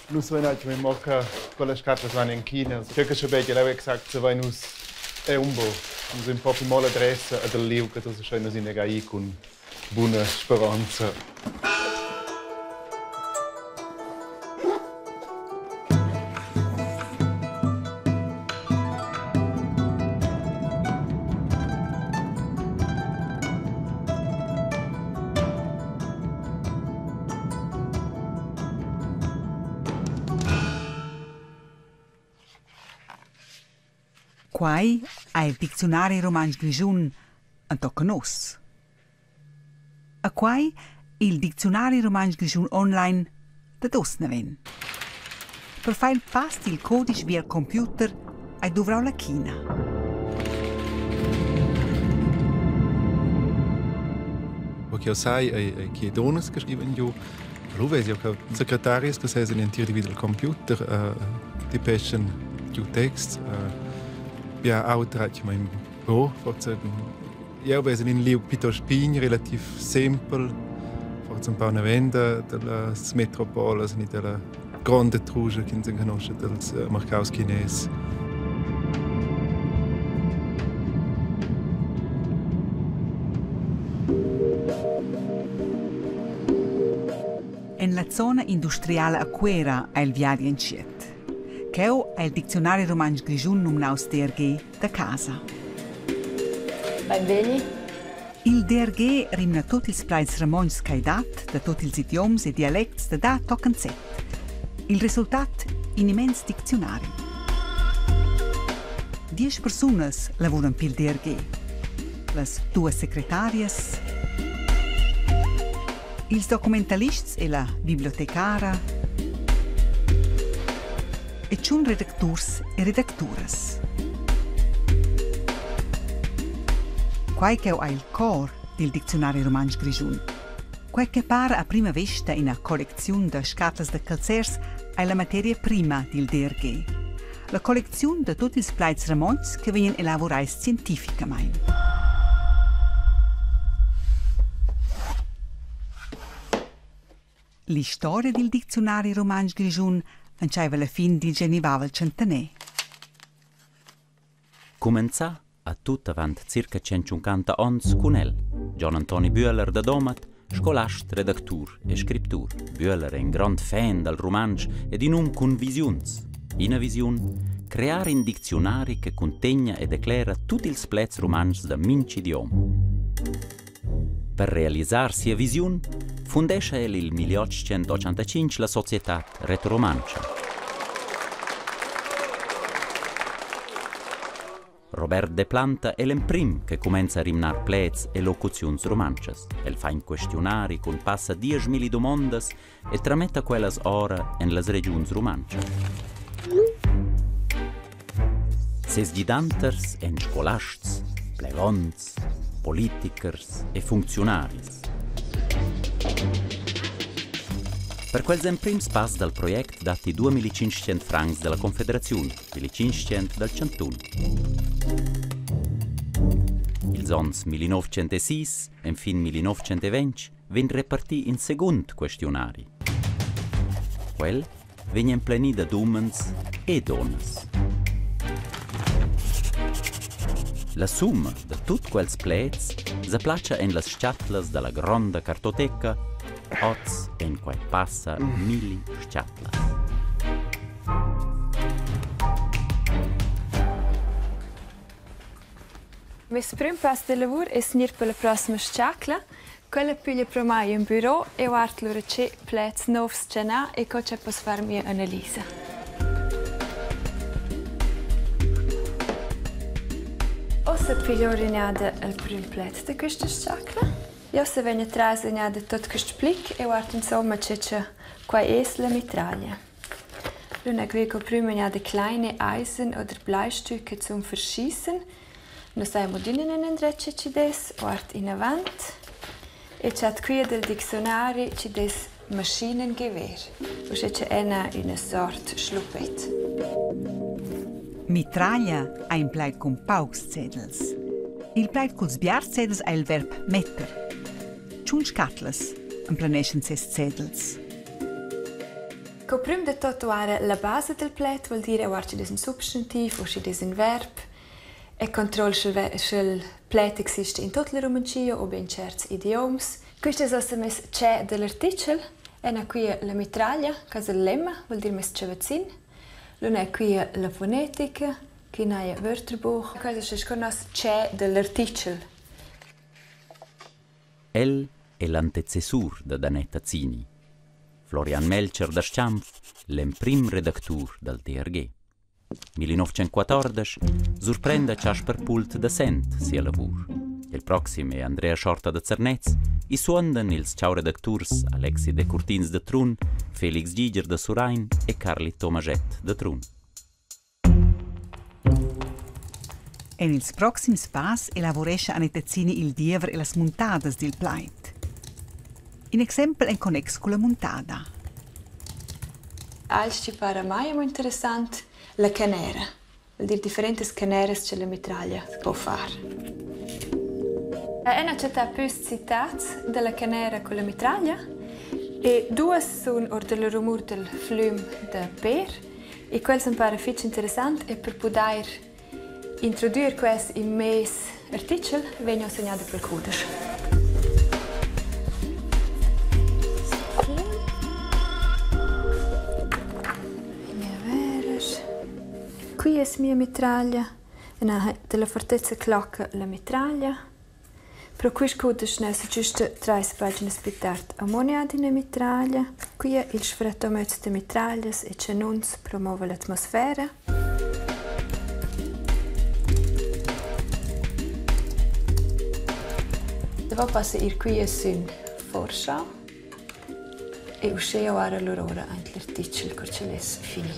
Nus vein atgnamein mo che quellas scatlas van en China. Tgei che schabegia leu exact savein nus aunc buc. Nus vein propi mo l'adressa ed il liug che nus aschein nus inaga ir cun buna speronza. Quai ha il Dicziunari Rumantsch Grischun entochen uss. E quai il Dicziunari Rumantsch Grischun online dad uss naven. Per far il pass dil codisch via il computer hai duvrau la china. Che io sai ei che donas che scrivan giu. Lu vesi eu che secretarias che sesen entir di vid il computer tipeschan giu texts. Bia autra che mein oh, forse eu vesen in liug piuttosto pign, relativ sempel, forse un pau navenda dallas metropolas ni dalla gronda truscha ch'ins enconoscha dals marcaus chines. En la zona industriala a Cuera ha il viadi entschiet. Cheu ha il Dicziunari Rumantsch Grischun numnaus DRG da casa. Beinvegni. Il DRG rimna tut ils plaids romontschs ch'ei dat, da tut ils idioms e dialects da da tochen set. Il resultat, in immens dicziunari. Diesch persunas lavuran pil DRG. Las duas secretarias, ils documentalists e la bibliotecara e tschun redacturs e redacturas. Quai ch'eu ha il cor dil Dicziunari Rumantsch Grischun. Quai che para a prima vista ina collecziun da scatlas da calzers ei la materia prima dil DRG. La collecziun da tut ils plaids romontschs che vegnan elavurai scientificamein. L'istoria dil Dicziunari Rumantsch Grischun entscheiva la fin dil genivavel tschentaner. Cumenzà ha tut avant circa 150 onns cun el, Gion Antoni Bühler da Domat, scolast, redactur e scriptur. Bühler è in grond fan dal rumantsch ed in um cun visiuns. Ina visiun? Crear in dicziunari che cuntegna e declera tut ils pleds rumantschs da mintga idiom. Per realisar sia visiun fundescha el il 1885 la Societad Retoromantscha. Robert de Planta è l'emprim che cumenza a rimnar pleds e locuziuns rumantschas. El fa in questiunari cun passa dieschmilli dumondas e trametta quellas ora en las regiuns rumantschas. Ses gidanters èn scolasts, plevons, politichers e funcziunaris. Per quels emprims pass dal project datti 2500 francs da la Confederaziun, 1500 dal chantun. Ils onns 1906 enfin 1920 vegn repartì in segund questiunari. Quel vegn emplenì dad umens e dunnas. La summa da tut quels pleds sa platscha en las stgatlas da la gronda cartoteca. Oz en quai passa milli stgatlas. Meis prüm pass da lavur es gnir per la prossima s-chacla. Quella piglia pro mai ün büro e guard lura che pleds nouvs cha n'ha e co cha poss far mia analisa. Uossa pigl our ün'jada il prüm pled da quista s-chacla. Eu se vegn a tras ün'jada tuot quist plic e guard insomma che cha quai es la mitraglia. Luna qui prüm ün'jada kleine Eisen oder Bleistücke zum Verschiessen. Nus saimo adüna in indret che chi'd es, ord inavant. E chat quia del dicziunari chi'd es Maschinengewehr, uschè cha ena üna sort schluppet. Mitraglia ha in plaid cun paucs cedels. Il plaid culs biars cedels ha il verb metter. Tschun scatlas emplaneschan ses cedels. Co prüm da tot ora la base del pled, vuol dire guarda schi es ün substantiv o schi es ün verb e controll sch'el pled existe in tot la rumantschia o be in tscherts idioms. Quist es uossa meis tschè da l'artichel. Ena qui la mitraglia, che es il lemma, vuol dir meis chavazzin. Lura è qui la fonetica, qui n'haja Wörterbuch. Quai es sco nos tschè da l'artichel. El è l'antecessur da Danetta Zini. Florian Melcher da Schanf, l'emprim redactur dal DRG. 1914 surprenda Chasper Pult da Sent sia lavur. Il proxim è Andrea Schorta da Zernez, i suondan ils chauredacturs Alexi Decurtins da Trun, Felix Giger da Surrein e Carli Tomaschett da Trun. En ils proxims pass elavurescha Anita Zini il diever e las muntadas dil plaid. In exempel en connex culla muntada. Alch chi para mai amo interessant, la canera. Vuol dir differentas caneras cha la mitraglia po far. Eu n'ha chattà püs citats da la canera culla mitraglia e duos sun our da la rumur dal flüm da Peer E quels am para fich interessant e per pudair introdüer quels in meis artichel vegn segnada pel cudesch. Qui es mia mitraglia. Na, della fortezza clocca la mitraglia. Pro quist cudesch n'esa güsta trais paginas plü tard amo ad üna mitraglia. Quia il sfrattomöz da mitraglias e chanuns promouva l'atmosfera. Davo passa ir quia sün Forscha e uschea ora lur ora aint l'artichel cur ch'el es fini.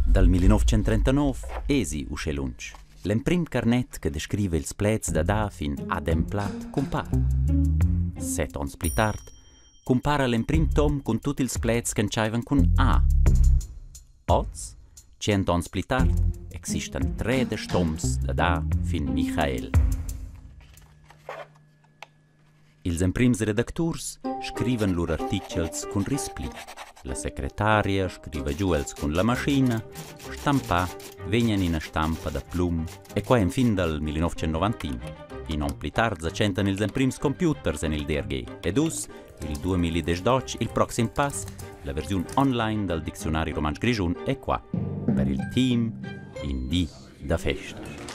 Dal 1939 esi uschè lunsch. L'emprim carnet che descriva ils pleds da da fin ademplat cumpara. Set onns pli tard cumpara l'emprim tom cun tut ils pleds ch'entschaivan cun A. Oz, tschient onns pli tard, existan tredesch toms da da fin Michael. Ils emprims redacturs scrivan lur artitgels cun rispli. La secretaria scriva giu els cun la maschina, stampà vegnan ina stampa da plum e quai enfin dal 1991. In onn pli tard sa tschentan ils emprims computers en il DRG ed uss, il 2018, il proxim pass, la versiun online dal Dicziunari Rumantsch Grischun è qua. Per il team in di da festa.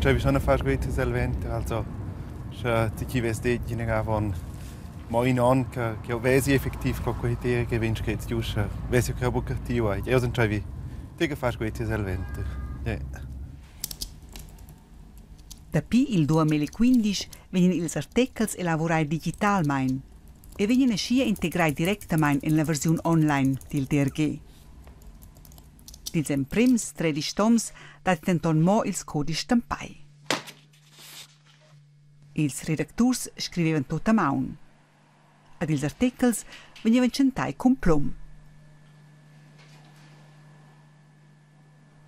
Sind schon fast gut selventer, also sche ti chi vess detg avon mo in onn che che vesi effectiv co quei tier che vegn scret giuscha, vesi che buca tiu ei. Eu sun tscheivi ti che fas quei tier selventer. Yeah. Dapi il 2015 vegnan ils artechels elavurai digitalmein e vegnan aschia integrai directamein en la versiun online dil DRG. Dils emprims tredisch toms dat denton mo ils codices stampai. Ils redacturs scrivevan tut a maun. Ed ils artechels vegnevan tschentai cun plum.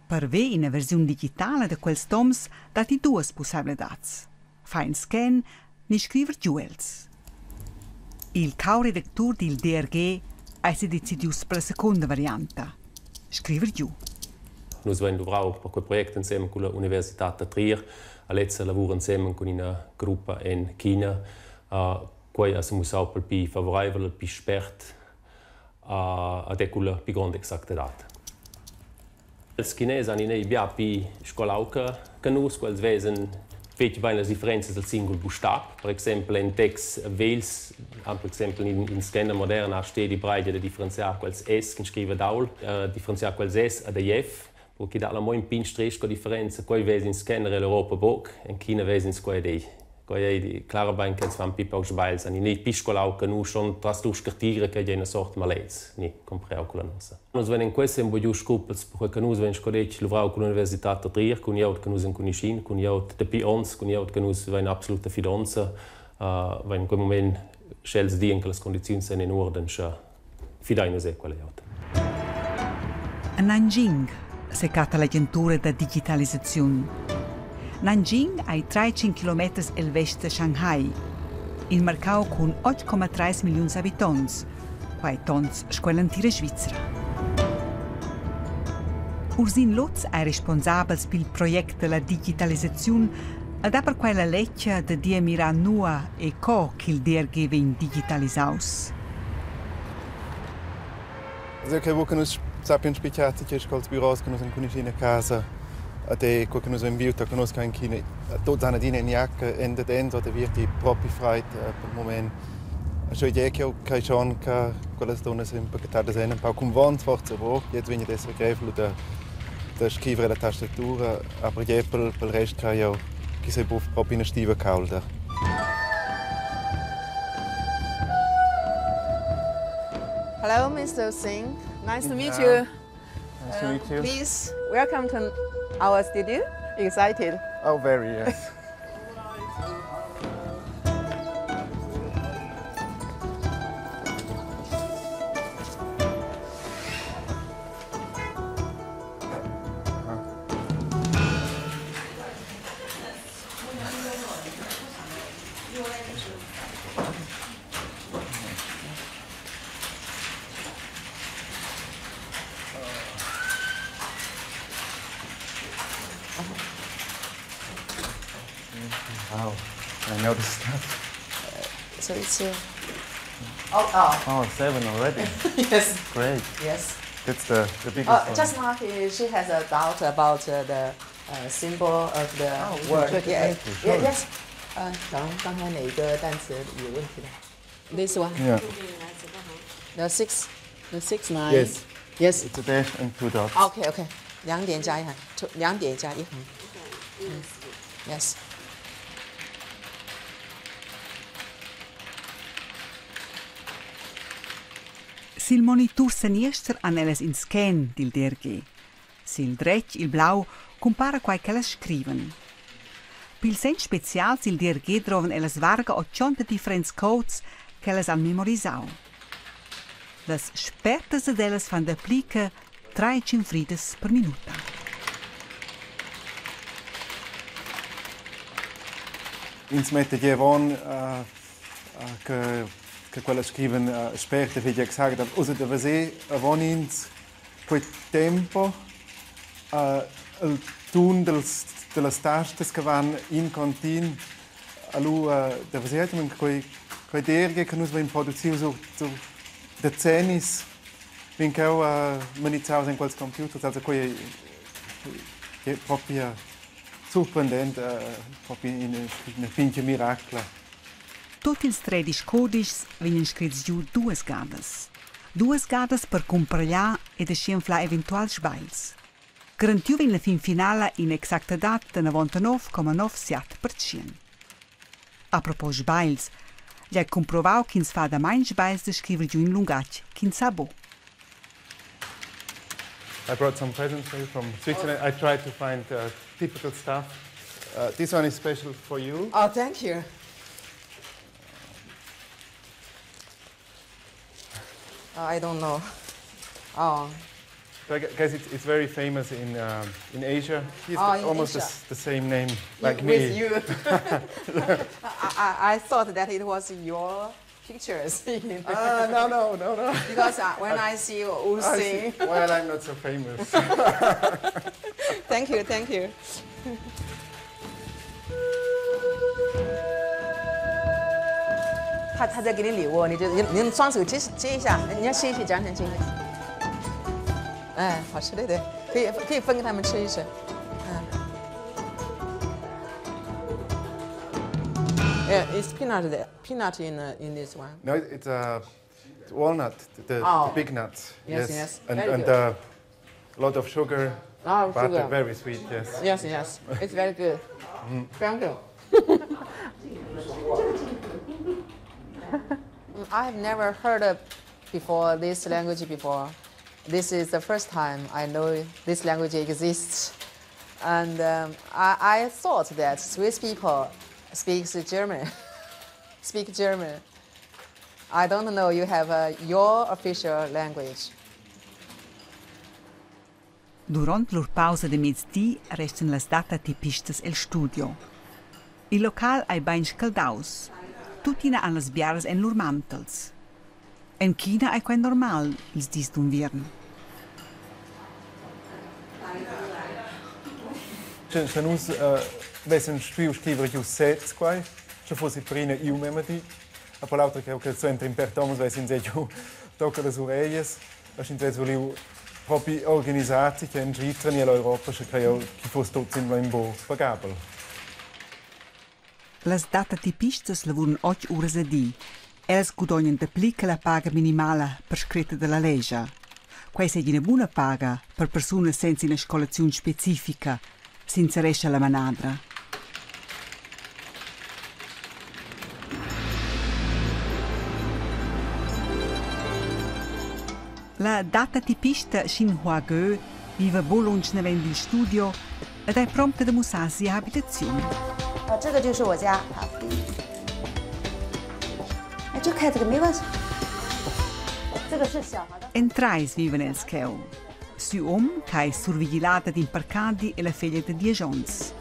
Per ver ina versiun digitala da quels toms datti duas pussaivladads: far in scan ni scriver giu els. Il cauredactur dil DRG ei sedecidius per la secunda varianta, scriver giu. Nus vein luvrau per quei project ensemen culla Universitad da Trier. A lezza lavur ensemen cun ina gruppa en China. Quei ha semussau pel pli favoreivel, il pli spert ad è culla pli gronda exactadad. Els Chinès han in ei bia pli scolau che, che nus, quels vesen fetg bein las differenzas dal singul bustab. Per exempel en texts vegls, han per exempel in, in scanner modern ha stedi bregia da differenziar quels S che scriva daul, differenziar quels S ad F, perché dà la mo in pign strich co differenza. Quei vesa in scanner ell'Europa buc, en China vesa ins quei ed ei. Quei ei claramain ch'els fan pli paucs sbagls, ni ni pli scolau che nus schon tras lur scartira che ei ina sort malets, ni comparau con la nossa. Nus vein en quest senn bugiu scrupels, perquei che nus vein sco detg luvrau cun l'universitad da Trier, cun glieud che nus enconuschin, cun glieud dapi onns, cun glieud che nus vein absoluta fidonza. Vein in quei mument, sch'els dian che las condiziuns ein in uorden, sche fidein nus era quella glieud. A Nanjing secatta l'agentura da digitalisaziun. Nanjing ei 13 kilometers el vest da Shanghai, in marcau cun 8,3 milliuns habitonts, quai tons sco l'entira Svizra. Ursin Lutz ei responsabels pil project dalla digitalisaziun ed ha perquei la lezia da dir mirar nua e co ch'il DRG vegn digitalisaus. Also che che nus sappian spichar che sco'ls büros che nus enconuschin a casa ad e co che nus vein viu che nus kein chine tots han adina in jacca en dad en so da wird propi freit per moment. Also idea che che schon che quellas dunnas sempre che sind ein paar cunvons forse wo jetzt vegn ad esser grev da da scrivere la tastatura aber je pel pel rest che io chi sei propi una stiva calda. Hello, Mr. Singh. Nice to meet you. Nice to meet you. Please welcome to our studio. Excited? Oh, very, yes. Wow, I noticed that. So it's oh, oh. Oh, 7 already. Yes. Great. Yes. That's the biggest one. Just now she has a doubt about the symbol of the Oh, we can word. check it Yeah. later, Yeah, sure. yes. 刚刚才哪一个单词有问题的？This one. Yeah. The six, the six nine. Yes. Yes. It's a dash and two dots. OK OK，两点加一行，两点加一行。Yes. Sil monitur seniester han ellas in scan dil DRG. Sil dretg, il blau, cumpara quai ch'ellas scrivan. Pil segn special sil DRG drovan ellas varga 80 differents codes ch'ellas han memorisau. Las spertas dad ellas fan dapli che 13 fridas per minuta. Ins metta gie avon che che quella scrivan spert e fetg exact. Ussa da veser avon ins quei tempo il tun dels dellas tastas che van in contin allu da veser quei quei derge che nus vein produciu sur sur decennis vegn cheu manizzaus en quels computers. Also quei ei propi surprendent, propi ina pintga miracla. Tut ils tredisch codischs vegnan scrits giu duas gadas. Duas gadas per cumpragliar ed aschia anflar eventuals sbagls. Garantiu vegn la fin finala in'exactadad da 99,97%. Apropos sbagls, gl'ei cumprovau ch'ins fa damain sbagls da scriver giu in lungatg ch'ins sa buc. I brought some presents for you from Switzerland. I tried to find typical stuff. This one is special for you. Oh, thank you. I don't know. Oh. So I guess it's very famous in Asia. He's Oh, in almost Asia. the same name like With me. you. I thought that it was your pictures. Ah, no, no, no, no. Because when I see Wu I see. Xing. Well, I'm not so famous. Thank you, thank you. 他他在给你礼物，你就你你双手接接一下，你要谢谢讲讲谢谢。哎，好吃对对，可以可以分给他们吃一吃。嗯。Yeah, it's peanut there. Peanut in this one. No, it's a walnut, the Oh. the big nuts. Yes, yes. And Very and good. a lot of sugar, Oh, butter, sugar. very sweet, yes. Yes, yes. It's very good. Thank you. I have never heard of before this language before. This is the first time I know this language exists. And I thought that Swiss people speaks German, speak German. I don't know you have your official language. Durant lur pausa de mezdi restan las datatipistas el studio. Il local ei bein scaldaus. Tuttina han las biaras en lur mantels. En China ei quei normal ils dis d'unviern. Sche nus vessen stuiu scriver giu sez quai, sche fossi perina iu memma ditg. A poi l'autra creo che suenter in per toms vess ins giu tocca las ureglias. Sch'ins vess vuliu propi organisar che en Svizra ni ell'Europa, sche crei jeu ch'i fuss tut simplamain buc pagabel. Las datatipistas lavuran otg uras a di. Ellas gudognan dapli che la paga minimala prescritta dalla lescha. Quei seigi ina buna paga per persunas senza ina scolaziun specifica, sincerescha la manadra. La datatipista Xinhua Ge viva buc lunsch naven dil studio ed ei promta da mussar sia habitaziun. 啊，这个就是我家。哎，就开这个没关系。这个是小孩的。 En treis vivan els cheu. Siu um, che ei survigilada d'in parcadi e la feglia da diesch onns.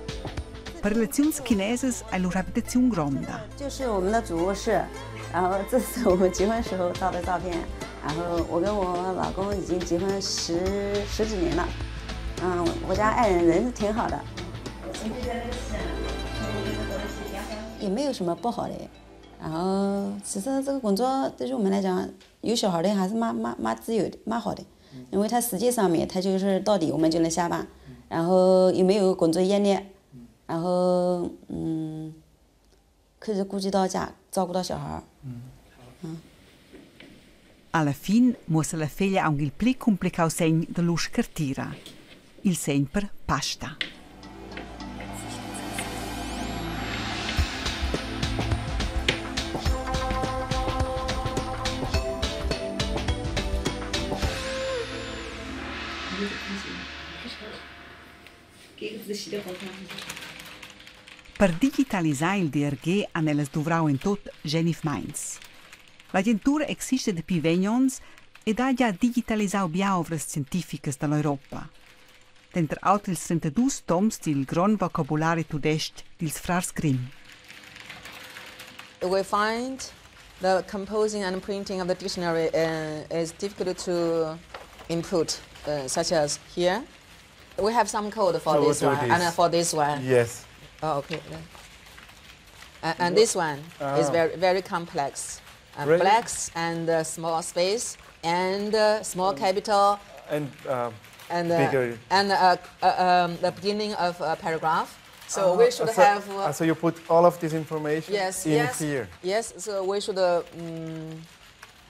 Per relaziuns chinesas ei lur habitaziun gronda. 就是我们的主卧室，然后这是我们结婚时候照的照片。然后我跟我老公已经结婚十十几年了，嗯，我家爱人人是挺好的，也没有什么不好的。然后其实这个工作对于我们来讲，有小孩的还是蛮蛮蛮自由的，蛮好的，因为他时间上面他就是到底我们就能下班，然后也没有工作压力，然后可以顾及到家，照顾到小孩。嗯。 Alla fin muossa la feglia aunc il pli cumplicau segn da lur scartira, il segn per pasta. Per digitalisar il DRG han ellas duvrau en tut Genif meins. L'agentura exista dapi vegn onns ed ha gia digitalisau bia ovras scientificas dall'Europa. Denter auter ils 32 toms dil grond vocabulari tudestg dils frars Grimm. We find the composing and printing of the dictionary is difficult to input, such as here. We have some code for So this we'll do one this. and for this one. Yes. Oh, okay. And this one is very, very complex. Really? Blacks and small space and small capital And and bigger. and the beginning of a paragraph. So we should so, have so you put all of this information yes, in yes, here. Yes. So we should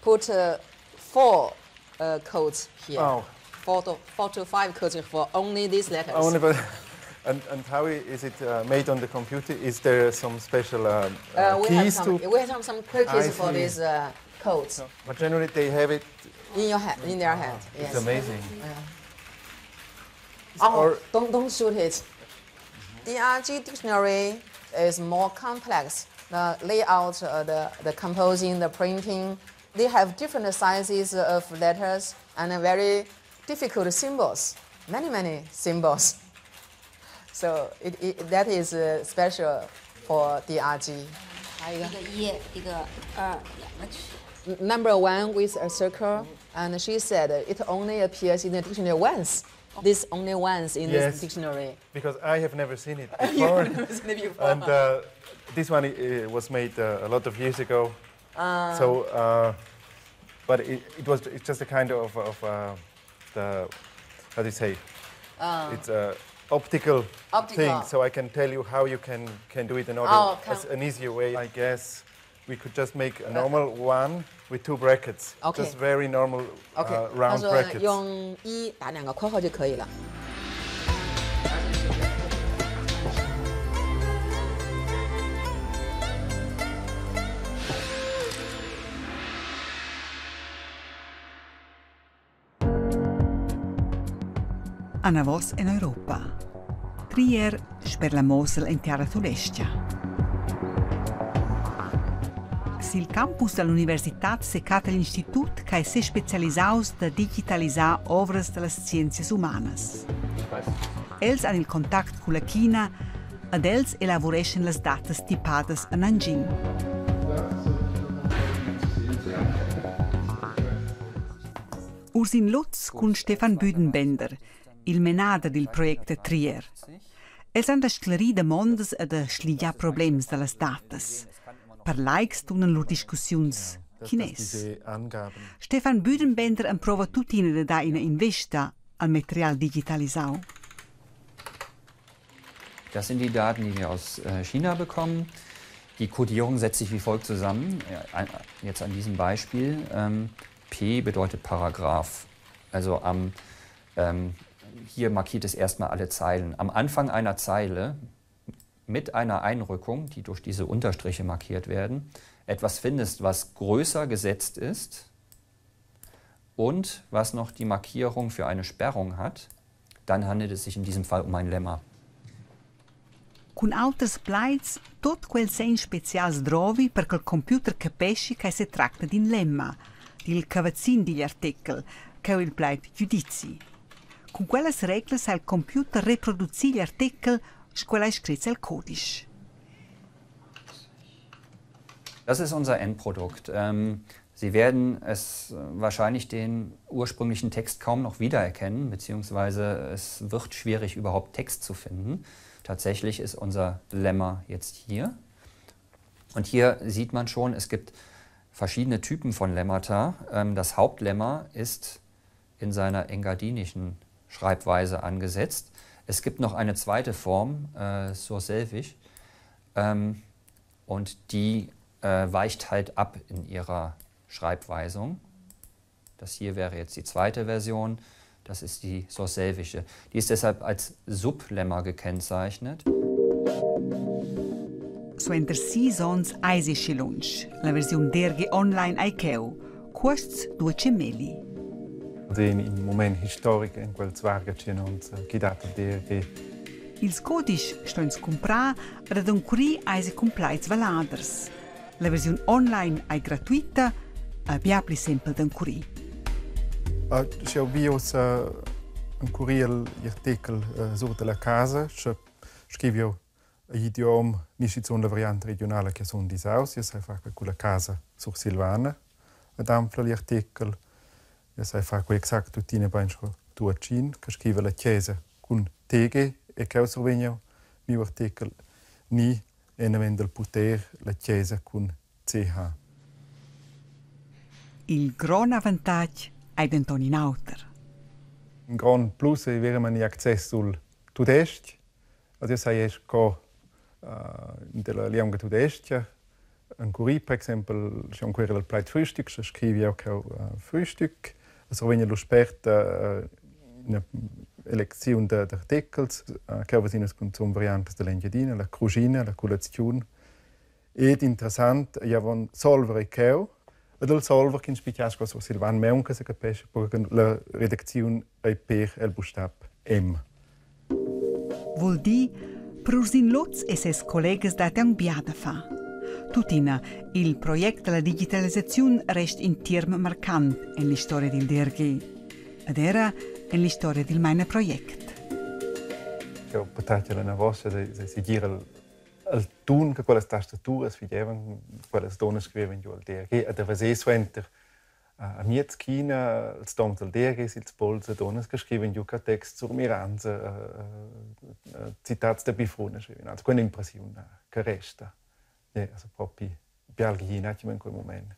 put four codes here. Oh. 4 to 5 codes for only these letters. Only but and how is it made on the computer? Is there some special We have keys some, to? we have some keys I for see. these codes But generally they have it. in your hand, in their hand. Yes. It's amazing. Oh, Or- don't shoot it. DRG dictionary is more complex. The layout, the composing, the printing, they have different sizes of letters and very difficult symbols, many, many symbols. So that is special for DRG. 一个一，一个二，两个区。 Number one with a circle, and she said it only appears in the dictionary once. This only once in Yes. this dictionary. Because I have never seen it before. Never seen it before. And this one was made a lot of years ago. So, but it's just a kind of the, how do you say? It's a optical, Optical. thing, so I can tell you how you can do it in order Oh, as an easier way. I guess we could just make a normal one with two brackets. Okay. Just very normal OK，他 round 说 brackets. 用一打两个括号就可以了。Anavos en Europa. Trier sper la Mosel en tiara tudestga. Sil campus dall'universitad secatta l'institut che è sespecialisaus da digitalisar ovras dallas scienzias humanas. Els han il contact culla China ad els elavureschan las datas tipadas a Nanjing. Ursin Lutz cun Stefan Büdenbender, il menader dil project da Trier. Els han da sclerir damondas e da schligiar problems dallas datas. Per laics tunan lur discussiuns chines. Stefan Büdenbender emprova tuttina da dar ina investa al material digitalisau. Das sind die Daten, die wir aus äh, China bekommen. Die Kodierung setzt sich wie folgt zusammen. Jetzt an diesem Beispiel. Ähm, P bedeutet Paragraph. Also am, ähm, hier markiert es erstmal alle Zeilen. Am Anfang einer Zeile mit einer Einrückung, die durch diese Unterstriche markiert werden, etwas findest, was größer gesetzt ist und was noch die Markierung für eine Sperrung hat, dann handelt es sich in diesem Fall um ein Lemma. Cun auters plaids, tot quels segns specials drovi per ch'el computer capeschi ch'ei setracta d'in lemma, dil cavazzin digl artechel, cheu il plaid giudizi. Cun quellas reglas ha il computer reproducì igl artechel sco el ei screts el codisch. Das ist unser Endprodukt. Ähm, Sie werden es wahrscheinlich den ursprünglichen Text kaum noch wiedererkennen, beziehungsweise es wird schwierig, überhaupt Text zu finden. Tatsächlich ist unser Lemma jetzt hier. Und hier sieht man schon, es gibt verschiedene Typen von Lemmata. Ähm, das Hauptlemma ist in seiner engadinischen Schreibweise angesetzt. Es gibt noch eine zweite Form, äh, Surselvisch, ähm, und die äh, weicht halt ab in ihrer Schreibweisung. Das hier wäre jetzt die zweite Version. Das ist die Sorselvische. Die ist deshalb als Sublemma gekennzeichnet. Suenter sis onns eisi schi lunsch. La versiun DRG online ei cheu. Cuosts duece melli. In in moment historic en quels varga tschien onns chi dat al DRG. Ils codisch sto ins cumprar ed ad encurir eisi cumplaits valladers. La versiun online ei gratuita e bia pli sempel d'encurir. Sche vi ussa encurir l'artikel sur dalla casa, sche scriv jeu igl idiom ni schizun la varianta regionala che sun disaus. Io sai far quei culla casa sursilvana ad anflar gl'artechel. Io sai far quei exact tuttina bein sco Tuatschin che scriva la chiesa cun tg e cheu survegn jeu miu artechel ni enaven dal puter la chiesa cun ch. Il grond avantatg ei denton in auter. In grond plus ei veramein igl access sul tudestg. Also io sai sco della liunga tudestga encurir per exempel sche encuira il plaid Frühstück, sche scrivi jeu cheu Frühstück. Also vegn lu spert ina elecziun d'artechels cheu vesin nus cunzun variantas dall'Engiadina, la cuschina, la culaziun. Ed interessant, jeu von solver ei cheu ed il solver ch'ins spichias qua sur Silvan Meunca se capescha perché la redacziun ei per el bustab M. Vul dir, per Ursin Lutz e ses collegas dat aunc bia da far. Tuttina, il project dalla digitalisaziun resta in term marcant en l'istoria dil DRG ed era en l'istoria dil meina project. Eu patratg la navosa se segir al tun che quellas tastaturas figievan, quellas dunnas scrivevan giu al DRG e da veser suenter a miez china els toms dal DRG sils pols e dunnas che scrivan giu ca text sur Miranza, citats da Bifrun scrivan. Also quella impressiun che resta. Ja, also propi bial gi in quel moment.